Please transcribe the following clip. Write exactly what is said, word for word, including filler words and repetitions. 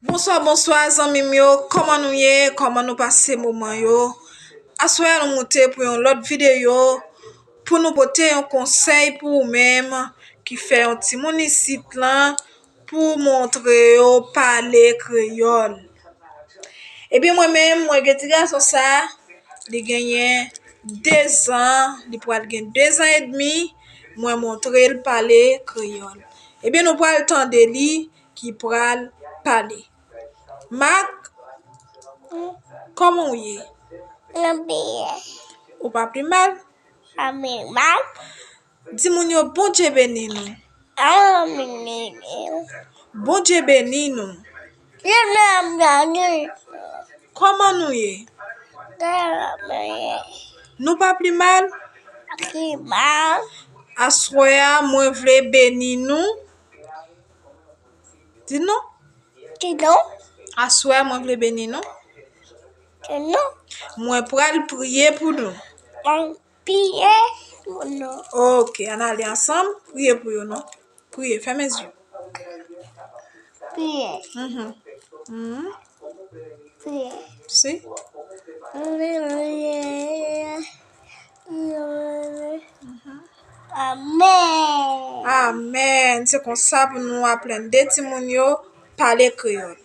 Bonswa, bonswa, zanmi m yo. Kòman nou ye? Kòman nou pase moman yo? Aswè a, nou moute pou yon lòt videyo, pou nou pote yon konsèy pou ou menm ki fè yon timoun isit lan, pou montre yo pale kreyòl. Ebyen, mwen menm, mwen gen ti gason sa, li genyen de zan, li pral gen de zan edmi, mwen montre l pale kreyòl. Ebyen, nou pral tande li ki pral pale. Mak, kòman w ye? Mwen byen. Ou pa pi mal? Pa pi mal. Di moun yo Bondye beni nou. Amèn. Bondye beni nou. Kòman nou ye? Nou pa pi mal? Pi mal. Aswè a, mwen vle beni nou. Di non. Di non. Aswè a, mwen vle beni nou. Di non. Mwen pral priye pou nou. Mwen priye pou nou. Ok, ann ale ansanm, priye pou yo non. Priye, fèmen zye. Priye. Mhm. Mhm. Priye. Si. Amèn. Amèn. Se konsa pou nou aprann de timoun yo pale kreyòl.